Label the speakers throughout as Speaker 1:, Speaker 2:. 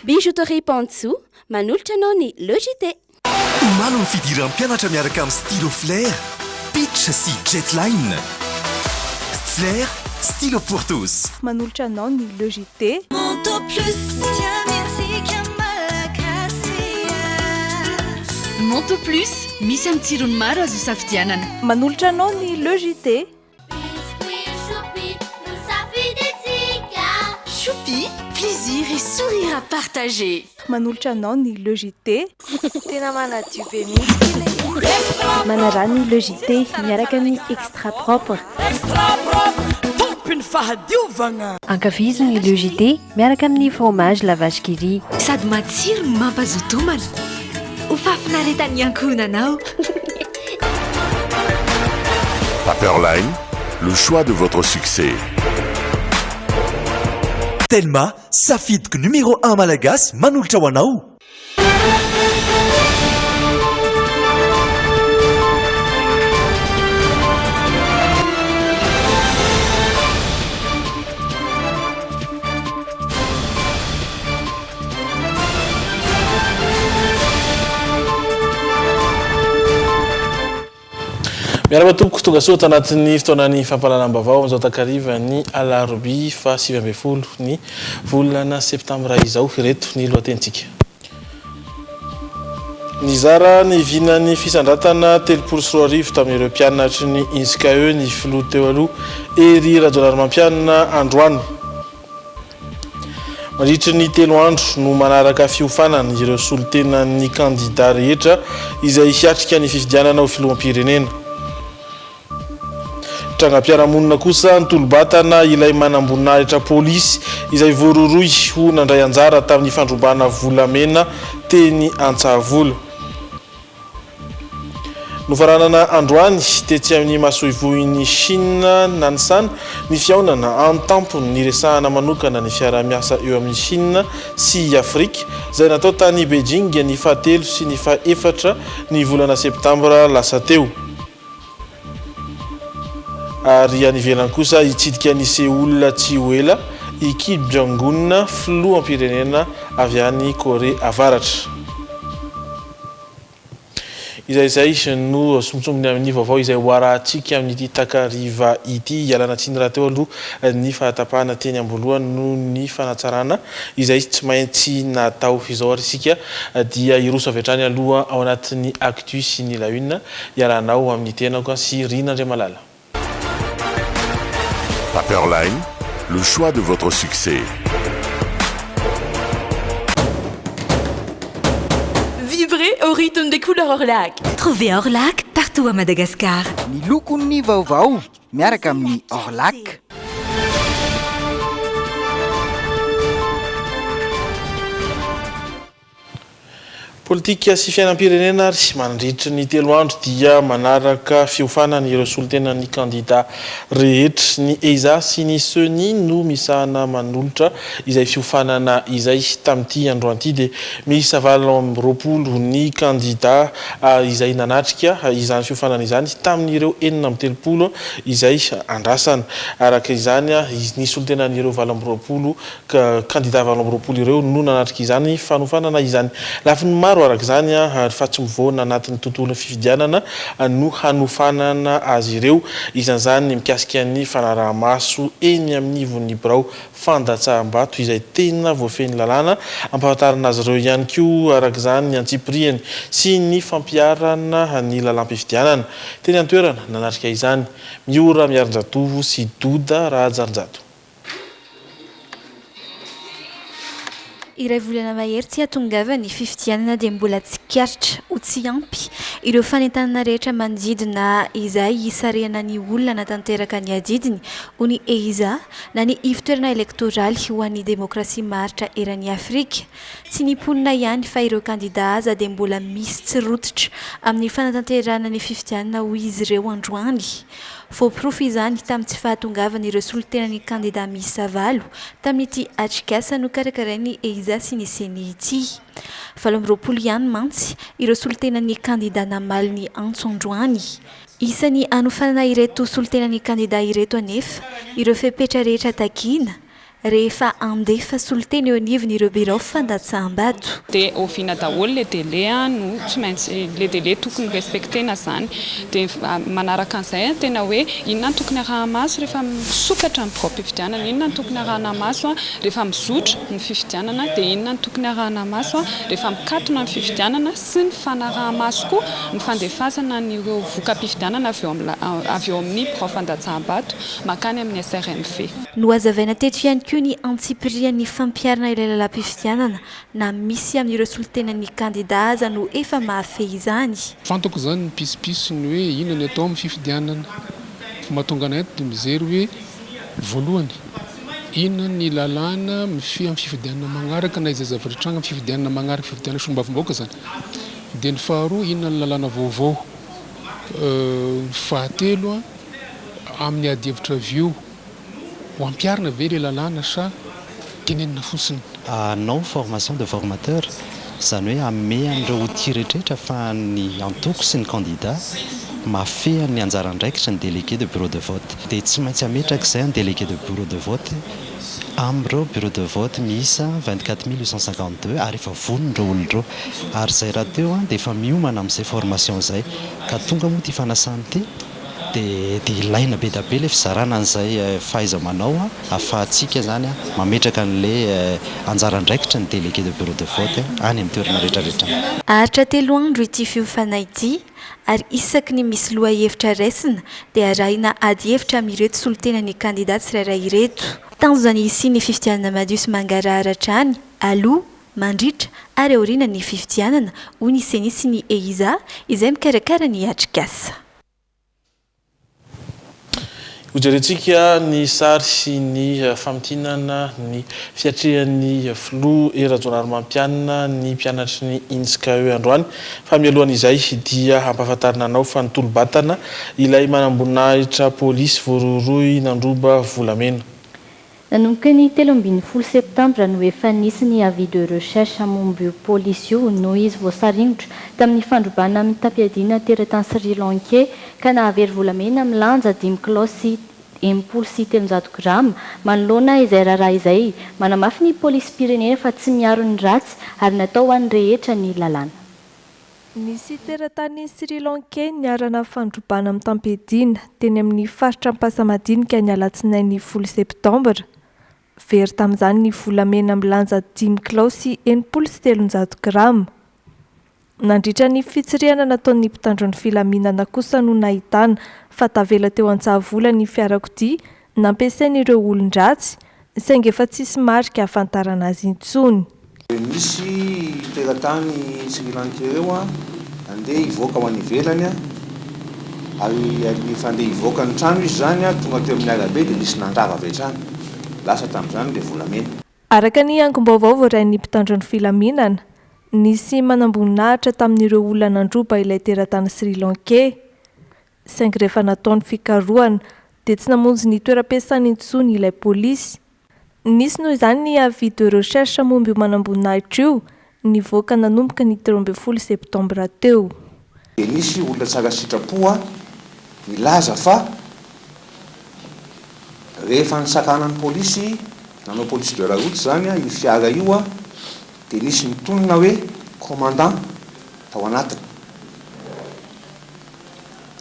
Speaker 1: Bijouterie Pantsoa, manolotra anao ny Le JT.
Speaker 2: Omano ny fidiran'ny mpianatra miaraka amin'ny stylo Flair, Pitch sy Jetline. Flair, stylo pour tous.
Speaker 3: Manolotra anao ny Le JT.
Speaker 4: Monto plus tia mihetsika malagasy a.
Speaker 5: Monto plus, misy amin'ny tsirony maro azo isafidianana.
Speaker 3: Manolotra anao ny Le JT.
Speaker 6: Biscuit Choupi no safidintsika.
Speaker 7: Choupi, plaisir et sourire à partager.
Speaker 3: Manolotra anao ny Le JT.
Speaker 8: Tena manadio be mihitsy kay ilay izy.
Speaker 9: Manaraha ny Le JT miaraka amin'ny Extra Propre.
Speaker 10: Extra propre, tompon'ny fahadiovagna.
Speaker 9: Ankafizo ny Le JT miaraka amin'ny fromage La Vache qui rit.
Speaker 7: Sady matsiro no mampazoto homana. Ho fahafinaretan'ny ankohonanao.
Speaker 11: Paperline, le choix de votre succès.
Speaker 2: Telma, safidiko numéro un malagasy manolotra ho anao.
Speaker 12: Miarahaba tompoko, tonga soa ato anatin'ny fotoanan'ny fampahalalam-baovao amin'izao takariva ny alarobia faha 19 ny volana septambra izao. Ireto ny lohatenintsika. Nizara ny vinan'ny fisandratana 2030 tamin'ireo mpianatry ny INSCAE ny filoha teo aloha Hery Rajaonarimampianina androany. Mandritry ny telo andro no manaraka fiofanana ireo solontenan'ny kandida rehetra izay hiatrika ny fifidianana ho filoham-pirenena. Trangam-piarahamonina kosa nitolo-batana ilay manamboninahitra polisy izay voarohirohy ho nandray anjara tamin'ny fandrobana volamena teny Antsahavola. Nofaranana androany tetsy amin'ny masoivohin'i Chine Nanshan ny fihaonana an-tampony niresahana manokana ny fiaraha-miasa eo amin'i Chine sy i Afrika izay natao tany Beijing ny fahatelo sy ny fahefatra ny volana septambra lasa teo. Ary any ivelany kosa hitsidika an'i Séoul tsy ho ela i Kim Jong-un filoham-pirenena avy any Korea Avaratra. Izay izay no sombintsombiny amin'ny vaovao izay ho arahantsika amin'ity takariva ity. Ialana tsiny rahateo aloha ny fahatapahana teny am-boalohany noho ny fanatsarana izay tsy maintsy natao. Izao ary isika dia hiroso avy hatrany aloha ao anatin'ny Actu sy ny La Une iarahanao amin'ny tenako sy Rina Andriamalala.
Speaker 11: Paperline, le choix de votre succès.
Speaker 7: Vibrez au rythme des couleurs Orlac.
Speaker 13: Trouvez Orlac partout à Madagascar.
Speaker 14: Ny lokon'ny vaovao miaraka amin'ny Orlac.
Speaker 12: Politika sy fiainam-pirenena ary mandritry ny telo andro dia manaraka fiofanana ireo solontenan'ny kandida rehetra. Ny EISA sy ny Ceni no misahana manolotra izay fiofanana izay. Tamin'ity androany ity dia miisa 28 ny kandida izay nanatrika izany fiofanana izany tamin'ireo 36 izay andrasana. Araka izany, ny solontenan'ireo 28 Kandida 28 ireo no nanatrika izany fanofanana izany. Lafiny maro araka izany fa tsy mivoana anatin'ny tontolon'ny fifidianana no hanofanana azy ireo, isan'izany ny mikasika ny fanaraha-maso eny amin'ny ivon'ny birao fandatsaham-bato izay tena voafehin'ny lalàna. Ampahafantarina azy ireo ihany koa araka izany ny antsipiriany sy ny fampiharana ny lalàm-pifidianana. Teny an-toerana nanatrika izany Miora Miarinjatovo sy Doda Rahajarinjato.
Speaker 15: Iray volana mahery tsy hahatongavan'ny fifidianana dia mbola tsikaritra ho tsy ampy ireo fanentanana rehetra manodidina izay hisarihana ny olona hanatanteraka ny adidiny ho ny EISA na ny Ivotoerana Elektoraly ho an'ny Demokrasia Maharitra eran'i Afrika. Tsy ny mponina ihany fa ireo kandida aza dia mbola misy tsy rototra amin'ny fanatanterahana ny fifidianana hoy izy ireo androany. Voaporofo izany tamin'ny tsy fahatongavan'ireo solontenan'ny kandida miisa valo tamin'ity atrikasa nokarakarain'ny EISA sy ny Ceni ity. 28 ihany mantsy ireo solontenan'ny kandida namaly ny antso androany. Isan'ny hanofanana ireto solontenan'ny kandida ireto anefa ireo fepetra rehetra takiana. rehefa handefa solontena eo anivon'ireo birao fandatsaham-bato.
Speaker 16: Dia oviana daholo le délai no tsy maintsy, le délai tokony respecter-na zany. Dia manaraka an'izay tena hoe inona no tokony araha-maso rehefa misokatra ny biraom-pifidianana, inona no tokony arahana maso rehefa mizotra ny fifidianana, dia inona no tokony arahana maso rehefa mikatona ny fifidianana sy ny fanaraha-maso koa ny fandefasana an'ireo voka-pifidianana avy eo amin'ny avy eo amin'ny birao fandatsaham-bato mankany amin'ny SRMV.
Speaker 15: Nohazavaina teto ihany koa ny antsipirian'ny fampiharana ilay lalam-pifidianana na misy amin'ireo solontenan'ny kandida aza no efa mahafehy izany.
Speaker 17: Fantako izany ny pitsopitsony hoe inona ny atao amin'ny fifidianana. Fa mahatonga anay eto dia mijery hoe voalohany, inona ny lalàna mifehy amin'ny fifidianana magnaraka na izay zavatra hitranga amin'ny fifidianana magnaraka, fifidianana solombavambahoaka izany. Dia ny faharoa, inona ny lalàna vaovao. Ny fahatelo, amin'ny adihevitra avy eo, Ho ampiharina ve ilay lalàna sa tenenina fotsiny?
Speaker 18: Hanao formation de formateur, izany hoe hanome an'ireo outils rehetrarehetra ahafahan'ny antoko sy ny candidat mahafehy ny anjara andraikitry ny délégué de bureau de vote. Dia tsy maintsy hametraka izay ny délégué de bureau de vote amin'ireo bureau de vote miisa 24852 ary efa vonona ireo olona ireo. Ary izay rahateo dia efa miomana amin'izay formation izay. Ka tonga moa ity fanasana ity. Dia dia ilaina be da be ilay fizarana an'izay fahaiza-manao ahafahantsika izany mametraka an'ilay anjara andraikitry ny délégué de bureau de vote any amin'ny toerana rehetra rehetra any.
Speaker 15: Haharitra telo andro ity fiofana ity ary isaky ny misy lohahevitra raisina dia arahina adihevitra amin'ireto solontenan'ny kandida tsirairay ireto. Tanjona ny hisian'ny fifidianana madio sy mangarahara hatrany aloha, mandritra ary aorianan'ny fifidianana, hoy ny Ceni sy ny EISA izay mikarakara ny atrikasa.
Speaker 12: Hojerentsika ny sary sy ny famintinana ny fiatrehan'ny filoha Hery Rajaonarimampianina ny mpianatry ny INSCAE androany. Fa mialohan'izay dia hampahafantarina anao fa nitolo-batana ilay manamboninahitra polisy voarohirohy nandroba volamena.
Speaker 19: Nanomboka ny 13 septambra no efa nisy ny avis de recherche momba io polisy io noho izy voasaringotra tamin'ny fandrobana mitam-piadiana teratany Sri Lankey ka nahavery volamena milanja dimy kilao sy 360 grama. Manoloana izay raharaha izay, manamafy ny polisim-pirenena fa tsy miaro ny ratsy ary natao ho an'ny rehetra ny lalàna.
Speaker 3: Nisy teratany Sri Lankey niharana fandrobana mitam-piadiana teny amin'ny faritra Ampasamadinika ny alatsinainy folo septambra. Very tamin'izany ny volamena milanja dimy kilao sy 360 grama. Nandritra ny fitsirihana nataon'ny mpitandro ny filaminana kosa no nahitana fa tavela teo Antsahavola ny fiarakodia nampiasain'ireo olon-dratsy, saingy efa tsisy marika ahafantarana azy intsony.
Speaker 20: Nisy teratany Sri Lankey ireo nandeha hivoaka ho any ivelany ary rehefa handeha hivoaka ny trano izy izany tonga teo amin'ny arabe dia nisy nandrava avy hatrany. Lasa tamin'izany ilay volamena.
Speaker 3: Araka ny angom-baovao voarain'ny mpitandro ny filaminana, nisy manamboninahitra tamin'ireo olona nandroba ilay teratany Sri Lankey. Saingy rehefa natao ny fikarohana dia tsy namonjy ny toeram-piasany intsony ilay polisy. Nisy noho izany ny avis de recherche momba io manamboninahitra io nivoaka nanomboka ny 13 septambra teo.
Speaker 20: Dia nisy olona tsara sitrapo nilaza fa rehefa nisakanan'ny polisy, nanao police de la route izany io fiara io, dia nisy nitonona hoe commandant tao anatiny.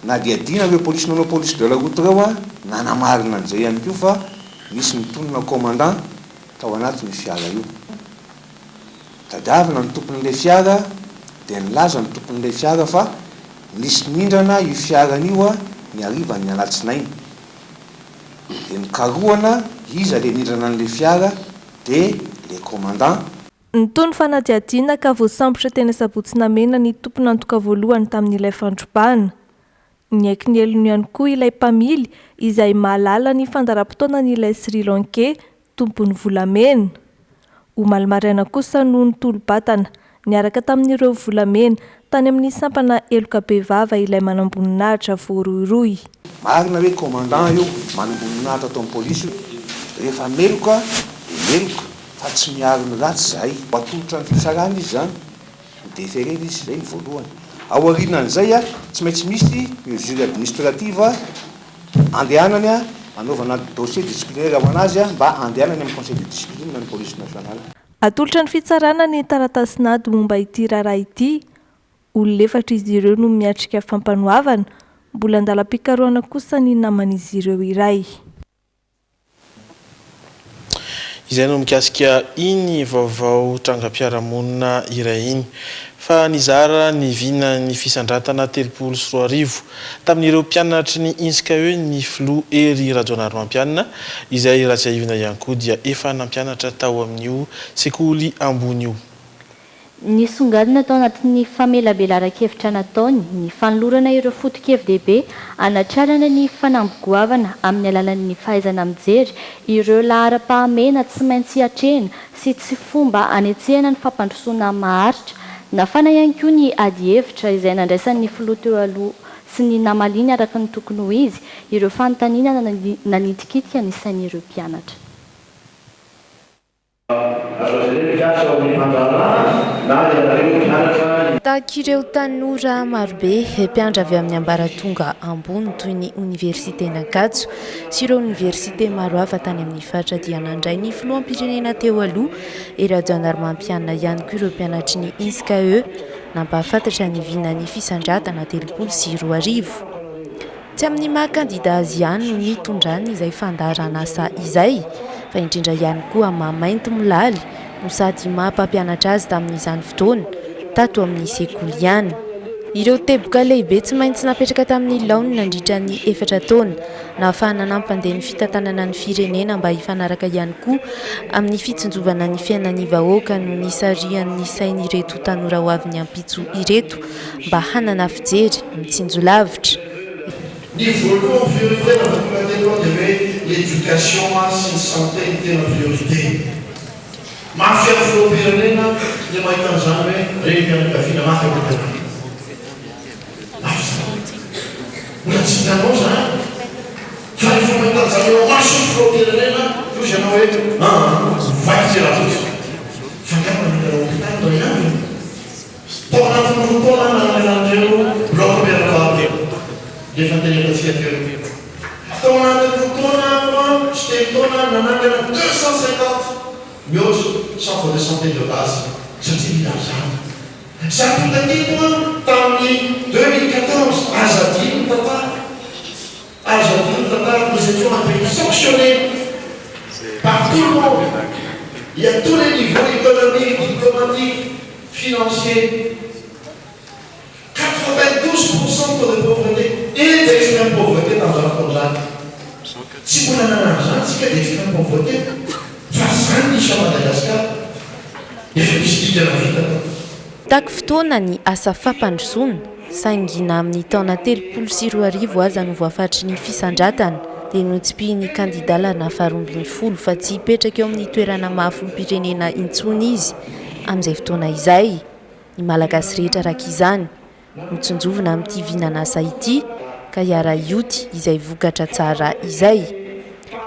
Speaker 20: Nadihadiana ireo polisy nanao police de la route ireo nanamarina an'izay ihany koa fa nisy nitonona commandant tao anatin'io fiara io. Tadiavina ny tompon'ilay fiara dia nilaza ny tompon'ilay fiara fa nisy nindrana io fiarany io ny harivan'ny alatsinainy. Dia nokarohana iza ilay nindrana an'ilay fiara dia ilay commandant.
Speaker 3: Nitohy ny fanadihadiana ka voasambotra teny Sabotsy Namehana ny tompon'antoka voalohany tamin'ilay fandrobana. Niaiky ny helony ihany koa ilay mpamily izay mahalala ny fandaharam-potoanan'ilay Sri Lankey tompon'ny volamena. Omaly maraina kosa no nitolo-batana niaraka tamin'ireo volamena tany amin'ny sampana heloka bevava ilay manamboninahitra voarohirohy.
Speaker 20: Marina hoe commandant io manamboninahitra ato amin'ny polisy io, rehefa meloka dia meloka. Fa tsy miaro ny ratsy izahay. Ho atolotra ny fitsarana izy izany, ho deferena izy, izay ny voalohany. Aorianan'izay, tsy maintsy misy mesure administrative andehanany Anaovana dossier disciplinaire ho an'azy mba handehanany amin'ny conseil de discipline ny police nationale.
Speaker 3: Atolotra ny fitsarana ny taratasin'ady momba ity raharaha ity. Olona efatra izy ireo no miatrika fampanoavana, mbola an-dalam-pikarohana kosa ny naman'izy ireo iray.
Speaker 12: Izay no mikasika iny vaovao trangam-piarahamonina iray iny. Fa nizara ny vinan'ny fisandratana 2030 tamin'ireo mpianatry ny Inscae ny filoha Hery Rajaonarimampianina, izay raha tsiahivina ihany koa dia efa nampianatra tao amin'io sekoly ambony io.
Speaker 19: Nisongadina tao anatin'ny famelabelaran-kevitra nataony ny fanolorana ireo foto-kevi-dehibe hanatrarana ny fanamby goavana amin'ny alalan'ny fahaizana mijery ireo laharam-pahamehana tsy maintsy atrehina sy tsy fomba hanetsehana ny fampandrosoana maharitra. Nafana ihany koa ny adihevitra izay nandraisan'ny filoha teo aloha sy ny namaliany araka ny tokony ho izy ireo fanontaniana nanitikitika ny sain'ireo mpianatra.
Speaker 9: Tahaka ireo tanora marobe, mpiandry avy amin'ny ambaratonga ambony toy ny oniversiten'Ankatso sy ireo oniversite maro hafa tany amin'ny faritra dia nandray ny filoham-pirenena teo aloha Hery Rajaonarimampianina ihany koa ireo mpianatry ny INSCAE nampahafantatra ny vinan'ny fisandratana 2030. Tsy amin'ny maha kandida azy ihany no nitondrany izay fandaharanasa izay fa indrindra ihany koa maha maintimolaly no sady maha mpampianatra azy tamin'izany fotoana tato amin'ny sekoly ihany. Ireo teboka lehibe tsy maintsy napetraka tamin'ny laoniny nandritra ny efatra taona nahafahana nampandeha ny fitantanana ny firenena mba hifanaraka ihany koa amin'ny fitsinjovana ny fiainan'ny vahoaka no nisarihan'ny sain'ireto tanora ho avin'ny ampitso ireto mba hanana fijery mitsinjo lavitra.
Speaker 21: Ny voalohany priorité raha vao tonga teto aho dia hoe l'éducation sy ny santé no tena priorité. Mafy amin'ny filoham-pirenena ny mahita an'izany hoe renim-pianakaviana mafy am-pianakaviana. Mafy izany. Mbola tsy hitanao izany. Fa rehefa mahita an'izany eo imason'ny filoham-pirenena dia hoy ianao hoe aa ovaiko ity raha-tojo. Fa angamba manangana hopitaly indray andro e. Tao anatin'ny roa taona nananganan'ireo bloc miarahaba ireo efa niteneniko antsika teo ireo. Tao anatin'ny roa taona aho sy telo taona nanangana 250 mihoatra centre de santé de base satria mila an'izany. Za tonga teto aho tamin'ny 2014, aza adino ny tantara, aza adino ny tantara, nous étions un pays sanctionné par tout le monde et à tous les niveaux économique, diplomatique, financier, 92 pourcent taux de pauvreté et d'extrême pauvreté tamin'izany fotoana izany. Tsy mbola nanana an'izany isika d'extrême pauvreté fa izany nisy ao Madagascar. Efa nisy dingana vita tao.
Speaker 9: Mitaky fotoana ny asa fampandrosoana, saingy na amin'ny taona 2030 aza no voafaritry ny fisandratana, dia notsipihin'ny kandidà laharana faharoambinifolo fa tsy hipetraka eo amin'ny toerana maha filoham-pirenena intsony izy Amin'izay fotoana izay, ny Malagasy rehetra araka izany no tsinjovina amin'ity vinan'asa ity ka hiara-hioty izay vokatra tsara izay.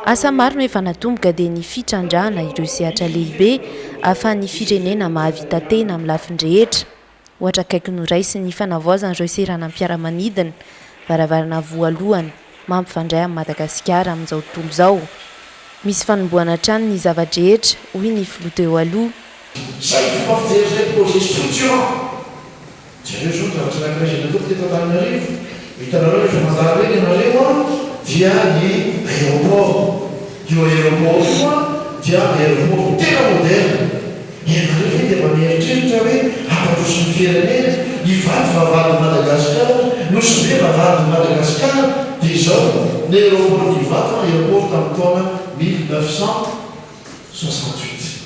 Speaker 9: Asa maro no efa natomboka dia ny fitrandrahana ireo sehatra lehibe ahafahan'ny firenena mahavita tena amin'ny lafiny rehetra. Ohatra akaiky noraisiny ny fanavaozana ireo seranam-piaramanidina, varavarana voalohany mampifandray an'i Madagasikara amin'izao tontolo izao. Misy fanombohana hatrany ny zava-drehetra, hoy ny filoha teo aloha.
Speaker 21: Izay fomba fijery izay projet structurant. Jereo izao ny zavatra anankiray izay nataoko teto Antananarivo. Hitanareo rehefa mandalo eny ianareo an, dia ny aéroport. Io aéroport io an, dia aéroport tena moderne. Ianareo ve dia mba mieritreritra hoe hampandroso ny firenena? Ivato vavahadin'i Madagasikara, Nosy Be vavahadin'i Madagasikara, dia izao, ny aéroport d'Ivato an, aéroport tamin'ny taona 1968.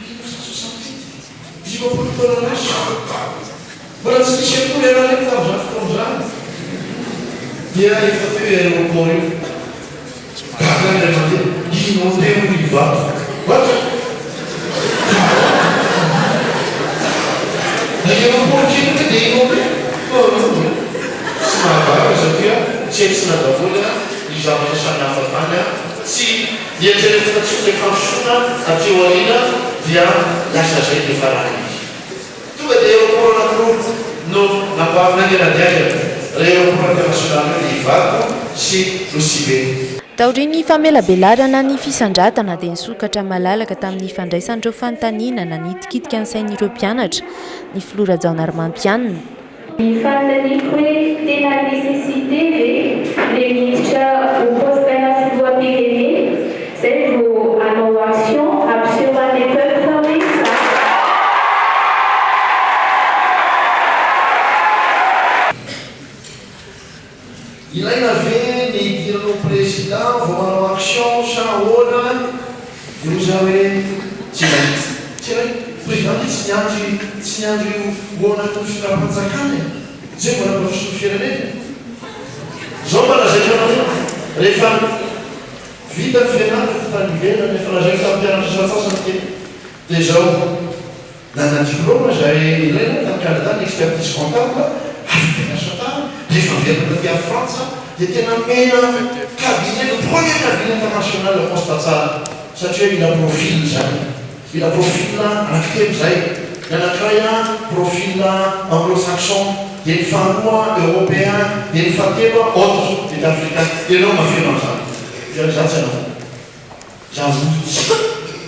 Speaker 21: 1968, 50 taona lasa. Mbola tsy nisy akory ianareo tamin'izany fotoana izany dia efa teo io aéroport io. Gaga ny ray aman-dreny, inondé hono Ivato. What? Ny aéroport kely ve dia inondé? Tsy mahagaga satria tsentsina daholo ny zavatra samihafa tany. Tsy nieritreretina intsony ilay fandrosoana aty aoriana dia lasa izay dia efa lany. Tonga dia aéroport anankiroa no namboarina haingana dia haingana, ilay aéroport international io dia Ivato sy Nosy Be.
Speaker 9: Taorian'ny famelabelarana ny fisandratana dia nisokatra malalaka tamin'ny fandraisan'ireo fanontaniana nanitikitika ny sain'ireo mpianatra ny filoha Rajaonarimampianina.
Speaker 1: Ny fanontaniako hoe tena nécessité ve le miditra ho poste-na filoham-pirenena zay vao hanao action hampiseho an'le peuple hoe za.
Speaker 21: Ilaina ve ny hidirana ho président vao manao action sa ahoana? Dia hoy za hoe tsy ilaina. Tsy ilaina. Président anie tsy niandry tsy niandry ho ao anatin'ny fitondram-panjakana e! Zay vao nampandroso ny firenena. Zao mba lazaiko anareo, rehefa vita ny fianarako tany ivelany, efa lazaiko tamin'ny mpianatra sasantsasany teny, dia zao. Nanana diplôme izay ilaina tany Canada ny expertise comptable, afaka niasa tany, rehefa niverina taty à Frantsa dia tena nomena cabinet, le premier cabinet international poste tsara satria mila profil izany, mila profil anankitelo izay, ny anankiray profil anglo saxon, dia ny faharoa européen, dia ny fahatelo autre dia africain, ianao mahafeno an'izany, dia izaho tsy hanao. Za ody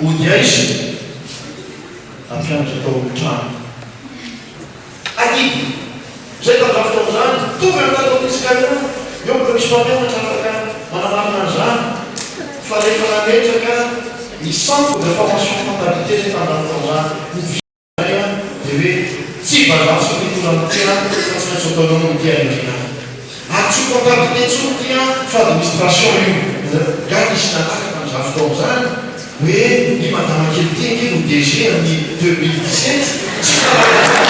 Speaker 21: ody aiza nampianatra tao amin'ny trano adidy zay tamin'izany fotoana izany tonga ny tato amin'ny Skype eo mbola misy mpampianatra afaka manamarina an'izany fa rehefa nametraka ny centre de formation comptabilité zay tamin'izany fotoana izany ny Dia hoe tsy vazaha intsony mitondra ny tena fa tsy maintsy autonome ity any aoriana any. Ary tsy ho comptabilité intsony ity an fa administration io. Nga nisy nanaraka tamin'izany fotoana izany hoe i madama kely ity ange no DG amin'ny 2017? Tsy nanaraka izany.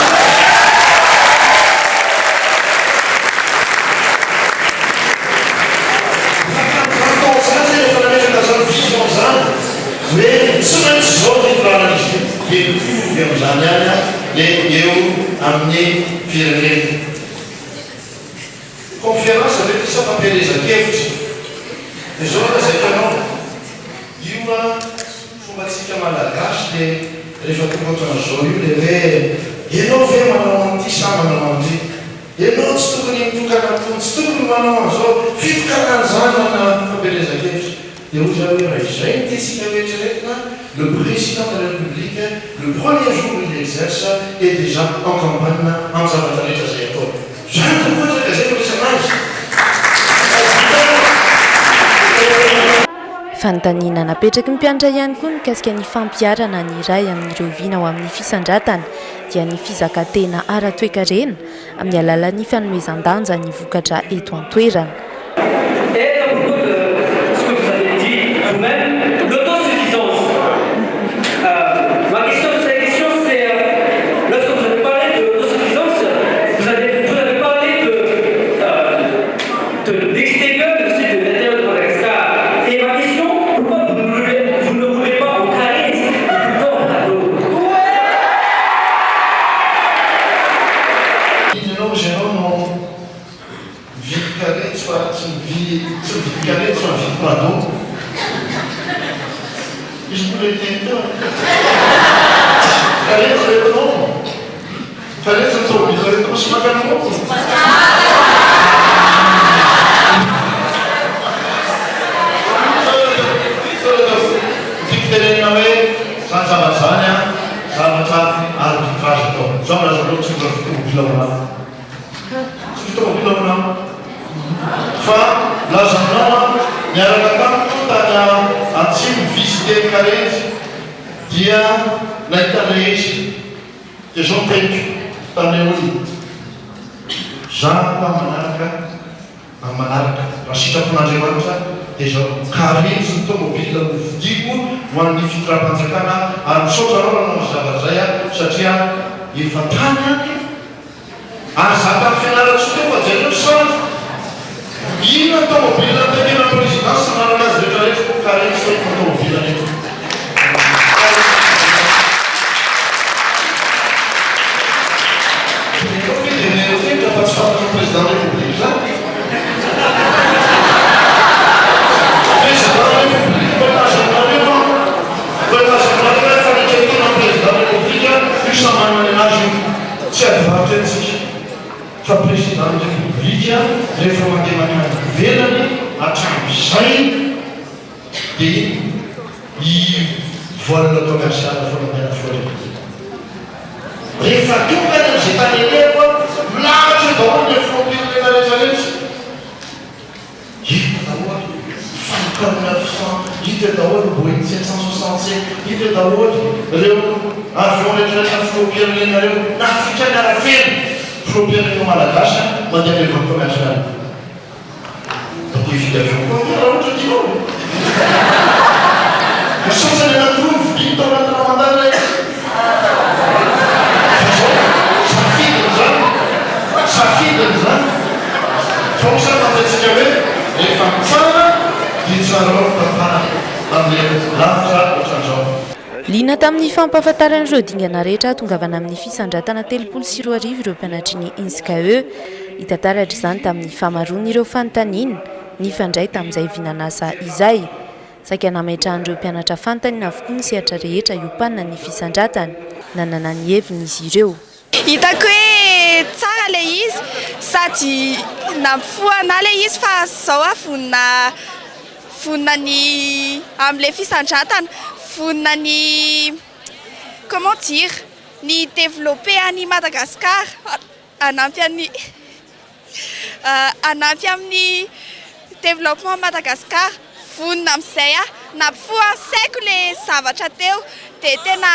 Speaker 21: Fa tamin'izany taona izany zay rehefa nametraka an'izany vision izany hoe tsy maintsy izao ny hitondrana an'izy io. Dia mitovy amin'izany ihany le eo amin'ny firenena. Conférence ve ity sa fampielezan-kevitra? Dia izao no lazaiko anao, io an fombantsika malagasy le rehefa tonga ohatran'izao io le hoe ianao ve manao an'ity sa manao an'ity? Ianao tsy tokony mitokana an'itony, tsy tokony manao an'izao, fitokanana izany na fampielezan-kevitra. Dia hoy za hoe raha izay no tiantsika ho eritreretina, le président de la République, le premier jour où il exerce est déjà en campagne amin'ny zavatra rehetra izay ataony. Izany tokoa aza ka izay no resaka azy.
Speaker 9: Fanontaniana napetraky ny mpianatra ihany koa mikasika ny fampiharana ny iray amin'ireo vina ho amin'ny fisandratana dia ny fizakantena ara-toekarena amin'ny alalan'ny fanomezan-danja ny vokatra eto an-toerana.
Speaker 22: Et à propos de ce que vous avez dit vous-même, l'autosuffisance. Euh, ma question, la question c'est, euh, lorsque vous avez parlé de l'autosuffisance, vous avez, vous avez parlé de, euh, de l'extérieur, mais aussi de l'intérieur de Madagascar. Et ma question, pourquoi vous ne roulez, vous ne roulez pas en carré, mais plutôt en Prado
Speaker 21: Inona ozy ianao no mividy karetsy fa tsy mividy tsy mividy karetsy fa mividy prado? Izy moa ilay niteny teo an! Karetsy ve entinao? Karetsy ny tômôbila entinao sy makany aminao? Tiako tenenina hoe zany zavatra zany an, zavatra arbitrage atao. Zao milaza aminao tsy mbola fitômôbila ho anah. Tsy fitômôbila ho anah. Fa milaza aminao an, niaraka tamiko tany atsimo visiter ny karenjy dia nahita an'ilay izy. Dia zao ny teniko tamin'ilay olona, za aloha manaraka Amin'ny manaraka, raha sitrapon'Andriamanitra, dia izao, karenjy ny tomobile novidiako ho an'ny fitondram-panjakana ary misaotra anao nanao ny zavatra izay aho satria efa tany any ary za tany Fianarantsoa teo fa jereo ny sary. Inona ny tomobile notakiana ny présidence nanaraka azy rehetra rehetra, karenjy teo ny tomobile nentiko. Ianao ve dia mieritreritra fa tsy fantatry ny président république izany? Président république mba hilaza aminareo aho, mba hilaza aminareo aho fa nekena ny président république io samy manana ny anazy io, tsy ady varotra eto tsika fa président république rehefa mandeha mankany ivelany hatramin'izay. Dia iny i vol commercial foana ny an'ny filoha Repoblika. Rehefa tonga any amin'izay tany alehako aho, milahatra eo daholo ilay filoham-pirenena rehetra rehetra. Hita daholo Falcon 900, hita eo daholo Boeing 767, hita eo daholo ireo avion rehetra rehetra ny filoham-pirenena ireo, na afrikana ara feno filoham-pirenena malagasy mandeha amin'ny vol commercial. Mba te hividy avion koa ange raha ohatra tianao e! Ny sasany anankiroa novidiany tao anaty ramadan ilay izy. Fa izao, safidiny izany, safidiny izany. Fa hoy izany fantatsika hoe rehefa mitsara dia tsarao ny tantara amin'ilay lavitra ohatran'izao.
Speaker 9: Liana tamin'ny fampahafantarana ireo dingana rehetra hahatongavana amin'ny fisandratana 2030 ireo mpianatry ny INSCAE. Hita taratra izany tamin'ny fahamaroan'ireo fanontaniana nifandray tamin'izay vinan'asa izay. Saika nametrahan'ireo mpianatra fanontaniana avokoa ny sehatra rehetra iompanan'ny fisandratana. Nanana ny heviny izy ireo.
Speaker 8: Hitako hoe tsara ilay izy sady nampifoha anah ilay izy fa izao aho vonona vonona ny amin'ilay fisandratana, vonona ny comment dire ny hi-developper an'i Madagascar. Hanampy an'i hanampy amin'ny développement Madagascar. Vonona amin'izay aho. Nampifoha ny saiko le zavatra teo dia tena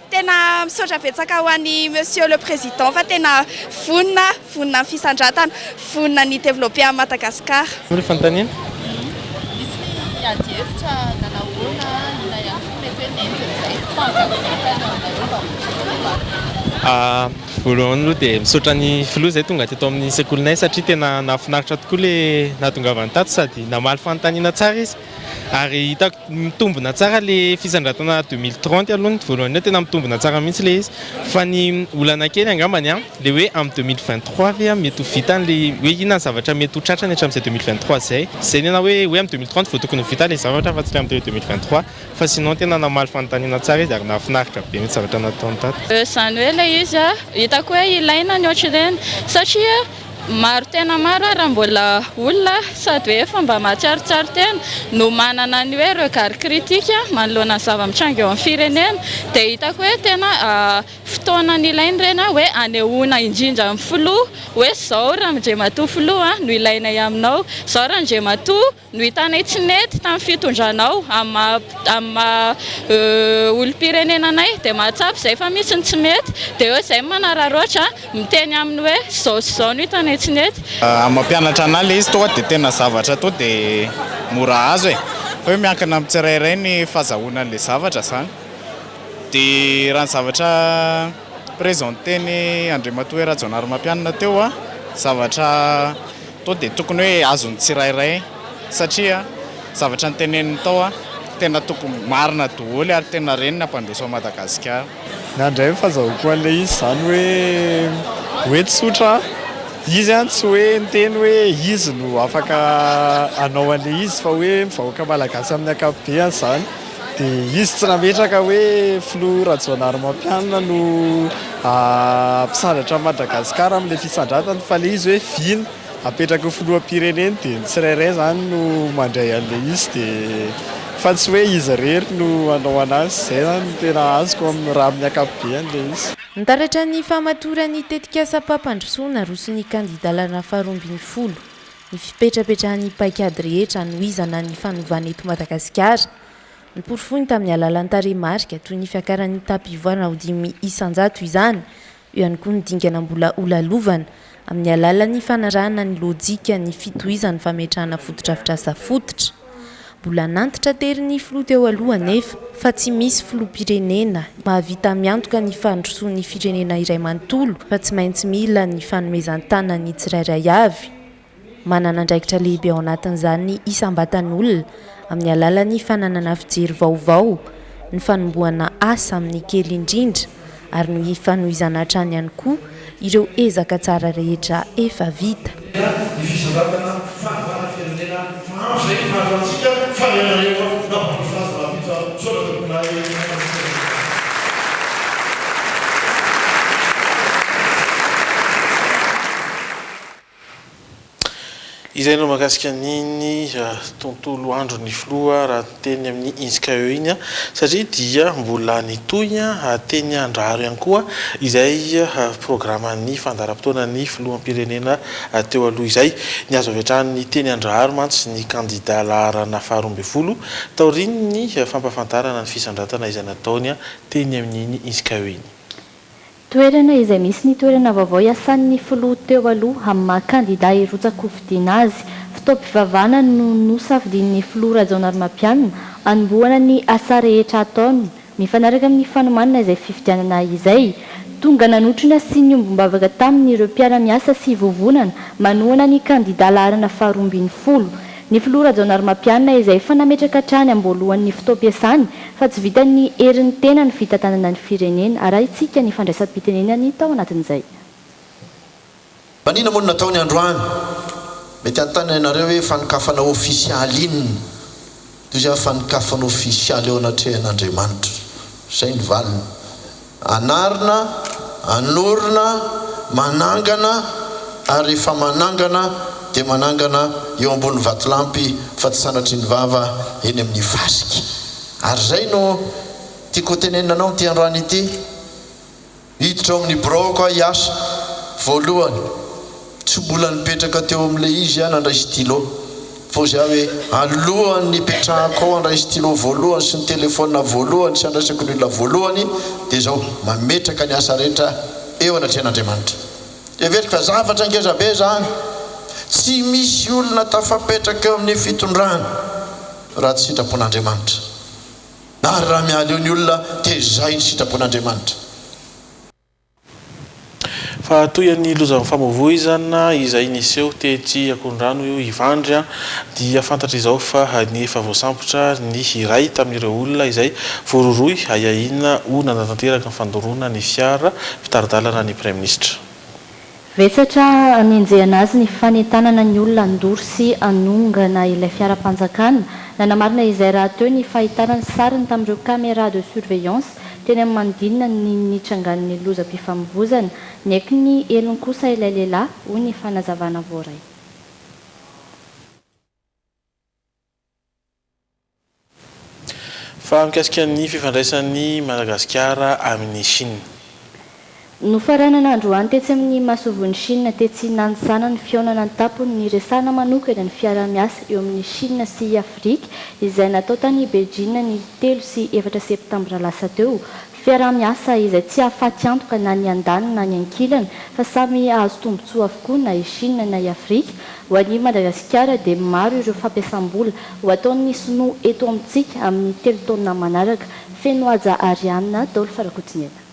Speaker 8: tena misaotra betsaka ho an'i Monsieur le Président fa tena vonona vonona amin'ny fisandratana, vonona ny hi-developper an'i Madagascar.
Speaker 4: Ny fanontaniana?
Speaker 5: Nisy ny ady hevitra nanahoana, inona ihany koa mety hoe nentin'izay fanjakazakana aminareo mba ho tonga?
Speaker 4: Voalohany aloha dia misaotra ny filoha izay tonga teto amin'ny sekolinay satria tena nahafinaritra tokoa ilay nahatongavany tato sady namaly fanontaniana tsara izy ary hitako mitombina tsara ilay fisandratana 2030 aloha ny voalohany eo tena mitombina tsara mihitsy ilay izy fa ny olana kely angambany an ilay hoe amin'ny 2023 ve mety ho vita an'ilay hoe inona ny zavatra mety ho tratrany hatramin'izay 2023 izay, izay ny anah hoe hoe amin'ny 2030 vao tokony ho vita ilay zavatra fa tsy ilay amin'ny 2023. Fa sinon tena namaly fanontaniana tsara izy ary nahafinaritra be mihitsy zavatra nataony tato.
Speaker 16: Izany hoe ilay izy hitako hoe ilaina ny ohatr'ireny satria maro tena maro ary raha mbola olona sady hoe efa mba mahatsiarotsiaro tena no manana ny hoe regard critique manoloana ny zava-mitranga eo amin'ny firenena dia hitako hoe tena fotoana nilaina ireny hoe anehoana indrindra amin'ny filoha hoe izao Randriamatoa filoha no ilainay aminao, izao Randriamatoa no hitanay tsy nety tamin'ny fitondranao amin'ny maha amin'ny maha olom-pirenena anay dia mahatsapa izay fa misy ny tsy mety dia eo izay manararaotra miteny aminy hoe izao sy izao no hitanay tsy nety.
Speaker 23: Amin'ny mampianatra anah le izy tonga dia tena zavatra tonga dia mora azo e! Fa hoe miankina amin'ny tsirairay ny fahazahoana an'le zavatra zany. Dia raha ny zavatra présenter-n'i Andriamatoa Hery Rajaonarimampianina teo an, zavatra Tonga dia tokony hoe azon'ny tsirairay satria zavatra noteneniny tao an, tena tokony marina doholy ary tena reny ny hampandroso an'i Madagasikara.
Speaker 24: Ny ahy indray ny fahazahoako an'ilay izy izany hoe hoe tsotra izy an tsy hoe niteny hoe izy no afaka hanao an'ilay izy fa hoe ny vahoaka malagasy amin'ny ankapobeany izany. Dia izy tsy nametraka hoe filoha Rajaonarimampianina no hampisandratra an'i Madagasikara amin'ilay fisandratana fa ilay izy hoe vina apetraky ny filoham-pirenena dia ny tsirairay izany no mandray an'ilay izy dia fa tsy hoe izy irery no hanao an'azy. Izay izany no tena azoko amin'ny raha amin'ny ankapobeany ilay izy.
Speaker 9: Nitaratra ny fahamatoran'ny tetikasam-pampandrosoana aroson'ny kandidà laharana faharoa ambin'ny folo ny fipetrapetrahan'ny paikady rehetra hanohizana ny fanovana eto Madagasikara. Noporofoiny tamin'ny alalan'ny tarehimarika toy ny fiakaran'ny taham-pivoarana ho 5% izany. Eo ihany koa ny dingana mbola holalovana amin'ny alalan'ny fanarahana ny lojikan'ny fitohizan'ny fametrahana fotodrafitrasa fototra. Mbola nantitraterin'ny filoha teo aloha anefa fa tsy misy filoham-pirenena mahavita miantoka ny fandrosoan'ny firenena iray manontolo fa tsy maintsy mila ny fanomezan-tanan'ny tsirairay avy. Manana andraikitra lehibe ao anatin'izany ny isam-batan'olona amin'ny alalan'ny fananana fijery vaovao, ny fanombohana asa amin'ny kely indrindra ary ny fanohizana hatrany ihany koa ireo ezaka tsara rehetra efa vita.
Speaker 21: Ny fisandratana fahavalo firenena fa ampy izay ny fahazoantsika fa ianareo nampandroso azy rahampitso aho misaotra tompokolahy nampandroso anay.
Speaker 12: Izay no mahakasika an'iny tontolo andron'ny filoha raha teny amin'ny INSCAE iny satria dia mbola nitohy teny Andraharo ihany koa izay programan'ny fandaharam-potoanan'ny filoham-pirenena teo aloha izay. Nihazo avy hatrany teny Andraharo mantsy ny kandida laharana faharoambinifolo taorian'ny fampahafantarana ny fisandratana izay nataony teny amin'iny INSCAE iny.
Speaker 19: Toerana izay misy ny toerana vaovao iasan'ny filoha teo aloha amin'ny maha kandida hirotsa-kofidina azy. Fotoam-pivavahana no nosafidian'ny filoha Rajaonarimampianina hanombohana ny asa rehetra ataony mifanaraka amin'ny fanomanana izay fifidianana izay. Tonga nanotrona sy niombom-bavaka taminy ireo mpiara-miasa sy vovonana manohana ny kandida laharana faharoambinifolo. Ny filoha Rajaonarimampianina izay efa nametraka hatrany am-boalohan'ny fotoam-piasany fa tsy vitan'ny herin'ny tena ny fitantanana ny firenena. Arahintsika ny fandraisam-pitenenany tao anatin'izay.
Speaker 21: Manina moa no nataony androany? Mety hanontany ianareo hoe fanokafana ofisialy inona? Toy izany fanokafana ofisialy eo anatrehan'Andriamanitra. Izay ny valiny. Anarina, anorina, manangana, ary rehefa manangana dia manangana eo ambony vatolampy fa tsy sanatria ny vava eny amin'ny fasika. Ary izay no tiako hotenenina anao amin'ity androany ity. Hiditra ao amin'ny biraoko aho hiasa. Voalohany, tsy mbola nipetraka teo amin'ilay izy aho nandray stylo. Fa hozy aho hoe, alohan'ny hipetrahako ao handray stylo voalohany sy ny telefaonina voalohany sy handraisako ny olona voalohany, dia izao, mametraka ny asa rehetra eo anatrehan'Andriamanitra. Heveriko fa zavatra ngeza be izany. Tsy misy olona tafapetraka eo amin'ny fitondrana raha tsy sitrapon'Andriamanitra. Ary raha miala eo ny olona dia izay ny sitrapon'Andriamanitra.
Speaker 12: Fa toy ny lozam-famoivoizana izay niseho tetsy Akorondrano Ivandry dia fantatra izao fa ny efa voasambotra ny iray tamin'ireo olona izay voarohirohy ahiahiana ho nanatanteraka ny fandoroana ny fiara mpitari-dalana ny Praiminisitra.
Speaker 19: Vesatra anenjehana azy ny fanentanana ny olona handoro sy hanongana ilay fiaram-panjakana. Nanamarina izay rahateo ny fahitana ny sariny tamin'ireo caméras de surveillance teny amin'ny manodidina ny nitrangan'ny lozam-pifamoivozana. Niaiky ny helony kosa ilay lehilahy, hoy ny fanazavana voaray.
Speaker 12: Fa mikasika ny fifandraisan'i Madagasikara amin'i Chine.
Speaker 19: Nofaranana androany tetsy amin'ny masoivohon'i Chine tetsy Nansana ny fihaonana an-tampony niresahana manokana ny fiaraha-miasa eo amin'i Chine sy i Afrika izay natao tany Beijing ny telo sy efatra septambra lasa teo. Fiaraha-miasa izay tsy hahafaty antoka na ny andaniny na ny ankilany fa samy hahazo tombontsoa avokoa na i Chine na i Afrika. Ho an'i Madagasikara dia maro ireo fampiasam-bola ho ataon'ny sinoa eto amintsika amin'ny telo taona manaraka. Fenohaja Ariane, Dolph Rakotoniaina.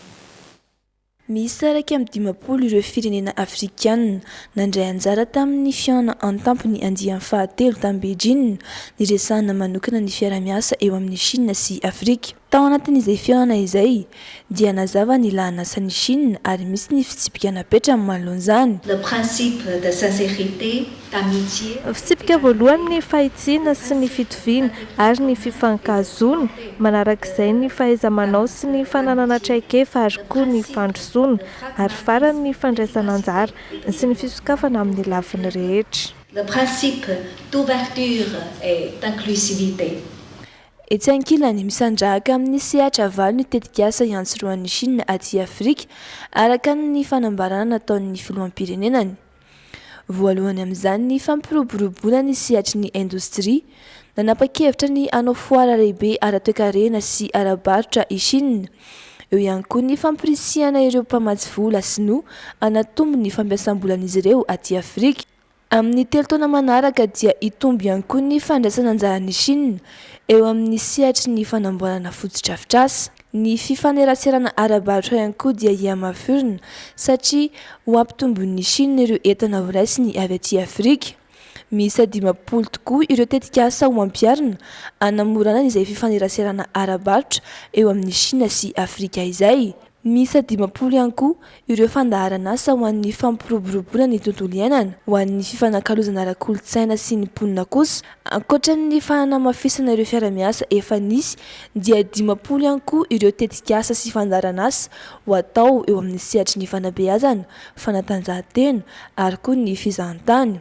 Speaker 2: Miisa 51 ireo firenena afrikanina nandray anjara tamin'ny fihaonana an-tampony andiany fahatelo tany Beijing, niresahana manokana ny fiaraha-miasa eo amin'i Chine sy Afrika. Tao anatin'izay fihaonana izay dia nazava ny lahanasan'i Chine ary misy ny fitsipika napetrany manoloana izany.
Speaker 6: Le principe de sincérité, d'amitié.
Speaker 3: Fitsipika voalohany ny fahitsiana sy ny fitoviana ary ny fifankahazoana, manarak'izay ny fahaiza-manao sy ny fananana traikefa ary koa ny fandrosoana, ary farany ny fandraisana anjara sy ny fisokafana amin'ny lafiny rehetra.
Speaker 6: Le principe d'ouverture et d'inclusivité.
Speaker 2: Etsy ankilany, misandrahaka amin'ny sehatra valo ny tetikasa iantsorohan'i Chine aty Afrika, araka ny fanambarana nataon'ny filoham-pirenenany. Voalohany amin'izany ny fampiroboroboana ny sehatry ny indostria. Nanapa-kevitra ny hanao foara lehibe ara-toekarena sy ara-barotra i Chine. Eo ihany koa ny fampirisihana ireo mpamatsy vola sinoa hanatombo ny fampiasam-bolan'izy ireo aty Afrika. Amin'ny telo taona manaraka dia hitombo ihany koa ny fandraisana anjaran'i Chine eo amin'ny sehatry ny fanamboarana fotodrafitrasa. Ny fifaneraserana ara-barotra ihany koa dia hihamafy orina satria ho ampitomboin'i Chine ireo entana horaisiny avy aty Afrika. Miisa 50 tokoa ireo tetikasa ho ampiharina hanamorana izay fifaneraserana ara-barotra eo amin'i Chine sy Afrika izay. Miisa 50 ihany koa ireo fandaharanasa ho an'ny fampiroboroboana ny tontolo iainana, ho an'ny fifanakalozana ara-kolontsaina sy ny mponina kosa. Ankoatra ny fanamafisana ireo fiara-miasa efa nisy dia 50 ihany koa ireo tetikasa sy fandaharanasa ho atao eo amin'ny sehatry ny fanabeazana, fanatanjahantena ary koa ny fizahantany.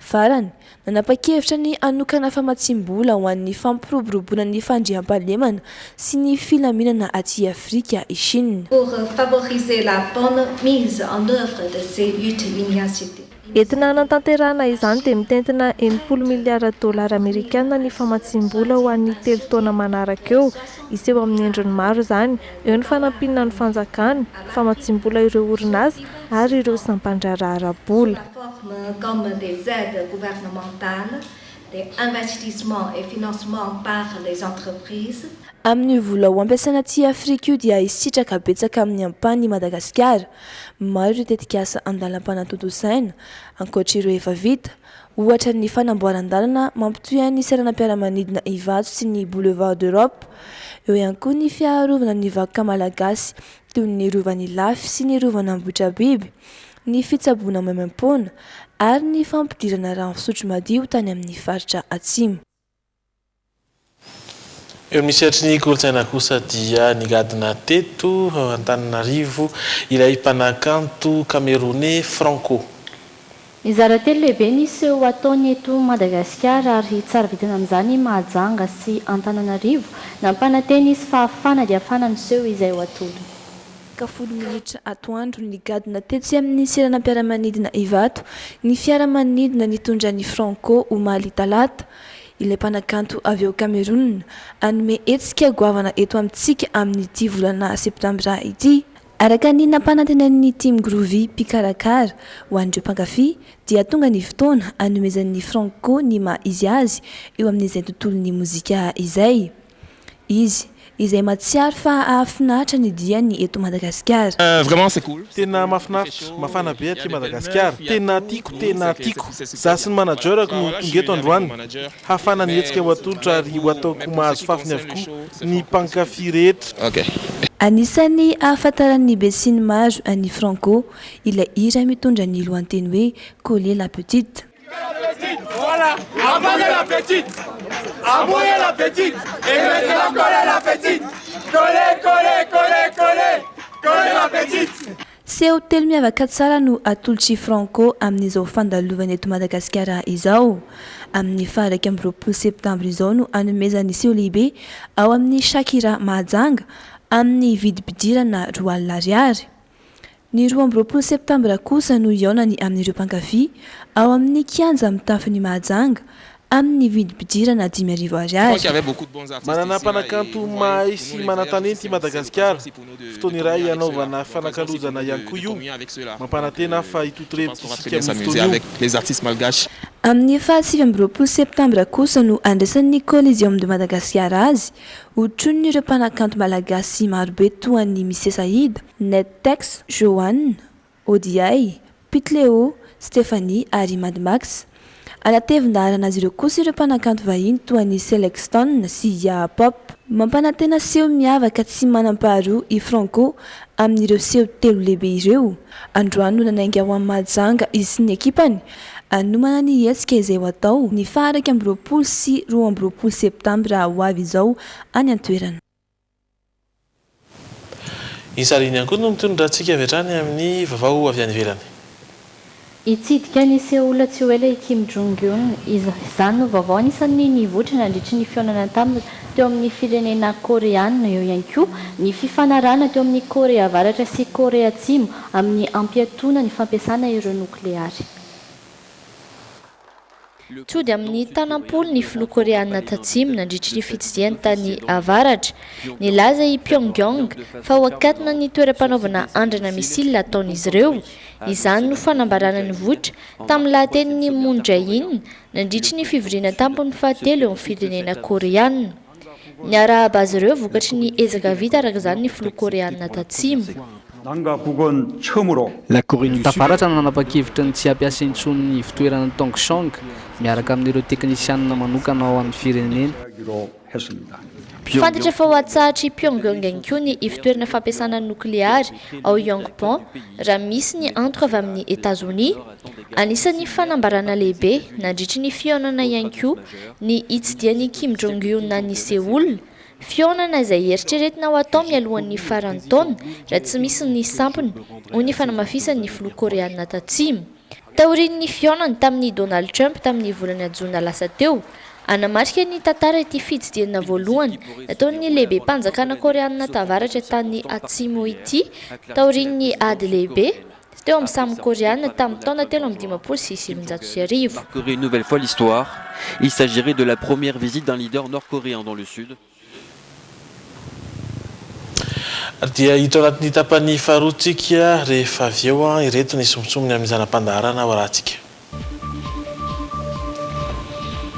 Speaker 2: Farany, nanapa-kevitra ny hanokana famatsiam-bola ho an'ny fampiroboroboana ny fandriampahalemana sy ny filaminana aty Afrika i Chine.
Speaker 6: Pour favoriser la bonne mise en œuvre de ces huit initiatives.
Speaker 3: Entina hanatanterahana izany dia mitentina 60 miliara dolara amerikana ny famatsiam-bola ho an'ny telo taona manaraka eo. Hiseho amin'ny endriny maro izany, eo ny fanampiana ny fanjakana, famatsiam-bola ireo orinasa ary ireo sampan-draharaha ara-bola.
Speaker 6: Comme des aides gouvernementales, des investissements et financements par les entreprises.
Speaker 2: Amin'io vola ho ampiasaina aty Afrika io dia hisitraka betsaka amin'ny ampahany i Madagasikara. Maro ireo tetikasa andalam-panatontosaina, ankoatra ireo efa vita. Ohatra ny fanamboaran-dalana mampitohy an'ny seranam-piaramanidina Ivato sy ny Boulevard d'Europe. Eo ihany koa ny fiarovana ny vakoka malagasy toy ny Rovan'Ilafy sy ny Rovan'Ambohitrabiby, ny fitsaboana maimaimpoana ary ny fampidirana rano fisotro madio tany amin'ny faritra atsimo.
Speaker 12: Eo amin'ny sehatry ny kolontsaina kosa dia nigadona teto Antananarivo ilay mpanakanto Kameroney Franco.
Speaker 19: Mizara telo lehibe ny seho ataony eto Madagasikara ary tsara vintana amin'izany i Mahajanga sy Antananarivo. Nampanantena izy fa hafana dia hafana ny seho izay ho atolony.
Speaker 2: Ka folo minitra atoandro nigadona tetsy amin'ny seranam-piaramanidina Ivato ny fiaramanidina nitondra an'i Franco omaly talata. Ilay mpanakanto avy ao Cameroun hanome hetsika goavana eto amintsika amin'ity volana septambra ity. Araka ny nampanantenain'ny Team Groovy mpikarakara ho an'ireo mpankafy dia tonga ny fotoana hanomezan'i Franco ny maha izy azy eo amin'izay tontolon'ny mozika izay. Izy, izay mahatsiaro fa hahafinaritra ny diany eto Madagasikara.
Speaker 12: Tena mahafinaritra, mafana be aty Madagasikara. Tena tiako, tena tiako. Za sy ny manager-ko no tonga eto androany. Hafana ny hetsika ho atolotra ary ho ataoko mahazo fafiny avokoa ny mpankafy rehetra.
Speaker 2: Anisan'ny ahafantaran'ny besinimaro an'i Franco ilay hira mitondra ny lohanteny hoe Coller la petite. Seho telo miavaka tsara no atolotr'i Franco amin'izao fandalovany eto Madagasikara izao. Amin'ny faha 21 septambra izao no hanomezany seho lehibe ao amin'ny Shakira Mahajanga amin'ny vidim-pidirana 20 ariary. Ny 22 septambra kosa no hihaonany amin'ireo mpankafy ao amin'ny kianja mitafon'i Mahajanga amin'ny vidim-pidirana 5000 ariary.
Speaker 12: Manana mpanakanto mahay sy manan-talenta i Madagasikara. Fotoana iray hanaovana fanakalozana ihany koa io. Mampanantena aho fa hitotorevitra isika amin'io fotoana io.
Speaker 2: Amin'ny faha 29 septambra kosa no handraisan'ny Coliseum de Madagascar azy, hotronin'ireo mpanakanto malagasy marobe toa an'i Mise Saïd, Net Tex, Johan, Odiay, Pitleo, Stephanie ary Mad Max. Hanatevin-daharana azy ireo kosa ireo mpanakanto vahiny toa an'i Selexton sy Yaha Pop. Mampanantena seho miavaka tsy manam-paharoa i Franco amin'ireo seho telo lehibe ireo. Androany no nanainga ho an'i Mahajanga izy sy ny ekipany hanomana ny hetsika izay ho atao ny faha 21 sy 22 septambra ho avy izao any an-toerana.
Speaker 12: Ny sary iny ihany koa no mitondra antsika avy hatrany amin'ny vaovao avy any ivelany.
Speaker 19: Hitsidika an'i Seoul tsy ho ela i Kim Jong Un. Izany no vaovao anisan'ny nivoitra nandritry ny fihaonana taminy teo amin'ny firenena Koreana. Eo ihany koa ny fifanarahana teo amin'ny Korea Avaratra sy Korea Atsimo amin'ny hampiatoana ny fampiasana ireo nokleary. Tody amin'ny tanam-polo ny filoha Koreana Tatsimo nandritry ny fitsidihany tany Avaratra. Nilaza i Pyongyang fa ho akatona ny toeram-panaovana andrana missiles ataon'izy ireo. Izany no fanambarana nivoitra tamin'ny lahatenin'i Moon Jae-in nandritry ny fivoriana an-tampony fahatelo eo amin'ny firenena Koreana. Niarahaba azy ireo vokatry ny ezaka vita araka izany ny filoha Koreana Tatsimo.
Speaker 7: Tavaratra no nanapa-kevitra ny tsy hampiasa intsony ny ivotoerana Tongchang miaraka amin'ireo teknisianina manokana ao amin'ny firenena.
Speaker 19: Fantatra fa ho atsahatr'i Pyongyang ihany koa ny ivotoerana fampiasana nokleary ao Yongbyon raha misy ny antoka avy amin'i Etazonia. Anisan'ny fanambarana lehibe nandritry ny fihaonana ihany koa ny hitsidihan'i Kim Jong-un an'i Seoul, fihaonana izay eritreretina ho atao mialohan'ny faran'ny taona raha tsy misy ny sampona, hoy ny fanamafisan'ny filoha Koreana Tatsimo. Taorian'ny fihaonany tamin'i Donald Trump tamin'ny volana jona lasa teo, hanamarika ny tantara ity fitsidihana voalohany nataon'ny lehibem-panjakana Koreanina Tavaratra tany Atsimo ity taorian'ny ady lehibe teo amin'ny samy Koreana tamin'ny taona 1953.
Speaker 10: Marquerait une nouvelle fois l'histoire. Il s'agirait de la première visite d'un leader nord-coréen dans le sud.
Speaker 12: Dia hiditra ao anatin'ny tapany faharoa tsika rehefa avy eo ireto ny sombintsombiny amin'ny zana-pandaharana ho arahantsika.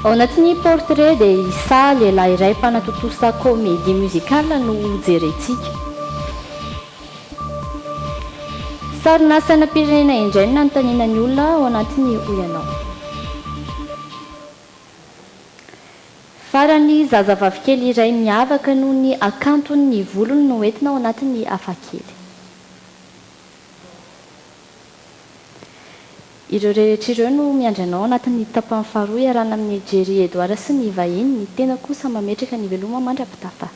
Speaker 19: Ao anatin'ny portrait dia i Sa, lehilahy iray mpanatontosa comédie musicale no hojerentsika. Sarina sainam-pirenena indray no nanontaniana ny olona ao anatin'ny Hoy Ianao. Farany, zazavavikely iray miavaka noho ny hakantony ny volony no entina ao anatin'ny hafakely. Ireo rehetra ireo no miandry anao anatin'ny tapany faharoa iarahana amin'i Jerry Edouard sy ny vahiny, ny tena kosa mametraka ny veloma mandra-pitafa.